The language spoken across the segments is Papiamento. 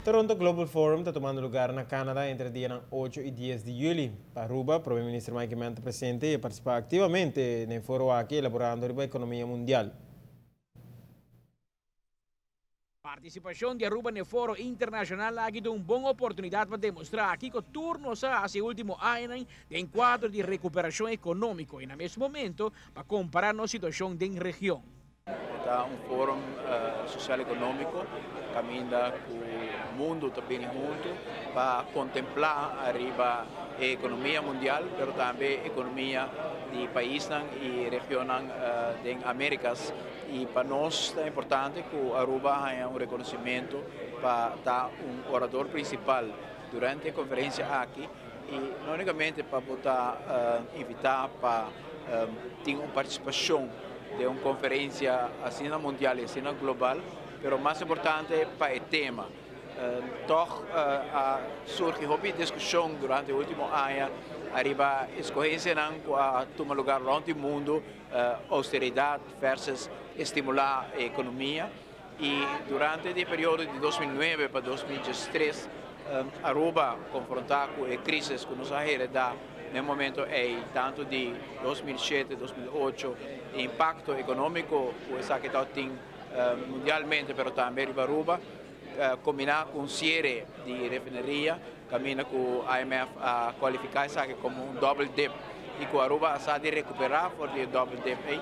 Toronto Global Forum ta tumando lugar na Canada entre dia 8 y 10 di juli. Pa Aruba, Prome Minister Mike Eman ta presente y participa activamente den e foro aki, elaborando riba economia mundial. Participacion di Aruba na foro internacional aki ta un bon oportunidad pa demostra cu tur nos a haci ultimo aña den cuadro di recuperacion economico y na mesun momento pa compara nos situacion den region. Ta un foro social economico, caminda cu mundo ta bin hunto pa contempla ariba economia mundial, pero tambe economia di pais y region di Americas. Y pa nos ta importante cu Aruba haya un reconocimento pa ta un orador principal durante e conferencia aki y no unicamente pa por invita pa tin un participacion den un conferencia asina mundial y asina global, pero mas importante pa e tema. Toch a surgi hopi discusion durante e ultimo aña ariba escogencia cu a tuma lugar rond di mundo, austeridad versus stimula e economia. Y durante e periodo di 2009 pa 2013, Aruba confronta cu e crisis cu nos a hereda na e momento ey, tanto di 2007, 2008, impacto economico cu esaki tin mundialmente, pero tambe riba Aruba, combina cu ciere di refineria, caminda cu IMF a cualifica esaki como un double dip y cu Aruba a sa di recupera for di e double dip ey.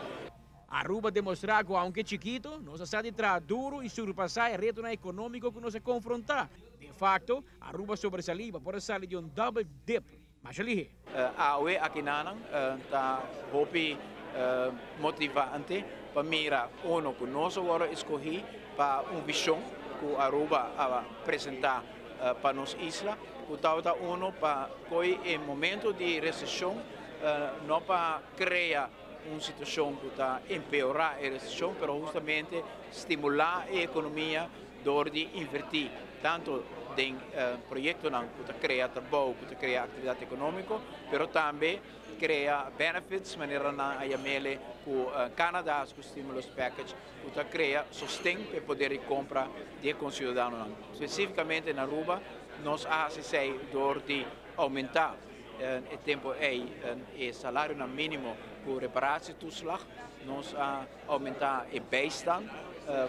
Aruba a demostra cu, aunke chikito, nos a traha duro y surpasa e reto economico cu nos a confronta. De facto, Aruba a sobresali por sali di un double dip. Mas ali. Awe akinan ta hopi motivante pa mira uno cu nos awor a scoge pa un vision cu Aruba a presenta pa nos isla, cu ta uno pa e momento di recesion, no pa crea un situacion cu ta empeora e recesion, pero justamente stimula e economia door di inverti tanto den proyectonan cu ta crea trabou, cu ta crea actividad economico, pero tambe crea benefits, manera nan a yam'e cu Canada cu stimulus package, cu ta crea sosten pa poder di compra di ciudadano. Specificamente na Aruba, nos a haci door di aumenta e tempo ey e salario minimo cu reparatietoeslag, nos a aumenta e bijstand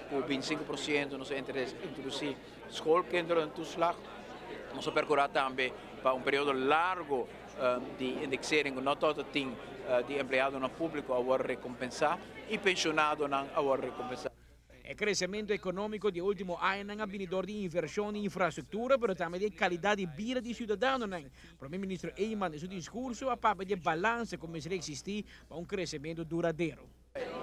cu 25%, nos a introduci schoolkinderentoeslag, nos a percura tambe pa un periodo largo di indexering, no tur tin di empleadonan publico a wordo recompensa y pensionadonan a wordo recompensa. E crecemento economico di ultimo aña a bin door di inversion den infrastructura, pero tambe di calidad di bida di ciudadano. Prome Minister Eman, den su discurso, a papia di balansa cu mester existi pa un crecemento duradero.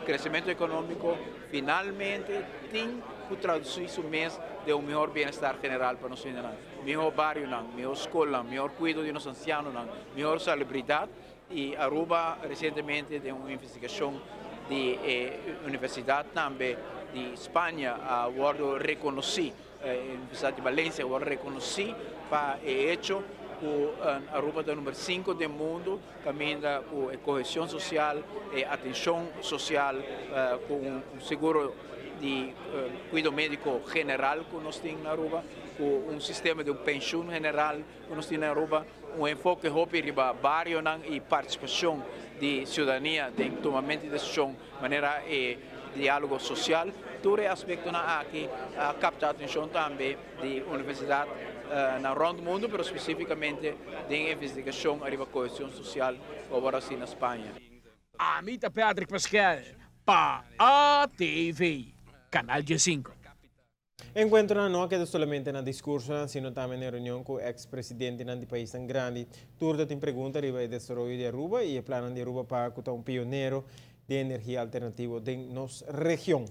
Crecemento economico finalmente tin cu traduci su mes den un miho bienestar general pa nos ciudadano. Miho bario, miho scol, miho cuido di nos ancianonan, miho salubridad. Y Aruba recientemente den un investigacion di universidad tambe di Spaña a wordo reconoci, Universidad di Valencia a wordo reconoci pa e hecho cu Aruba ta number 5 di mundo, caminda cu cohesion social y atencion social, cu un seguro di cuido medico general cu nos tin na Aruba, cu un sistema di un pensioen general cu nos tin na Aruba, un enfoke hopi riba bario y participacion di ciudadania den tumamento di decision, manera e dialogo social. Tur aspectonan aki a capta atencion tambe di universidad na rond mundo, pero specificamente di investigacion riba cohesion social, awor asina na Spaña. Ami ta Patrick Pascal, pa ATV, Canal 5. Encuentro no a keda solamente na discurso, sino tambe na reunion cu ex-presidente di pais grandi. Tur tin pregunta riba e desaroyo di Aruba y e plan di Aruba pa ta un pionero di energia alternativo den nos region.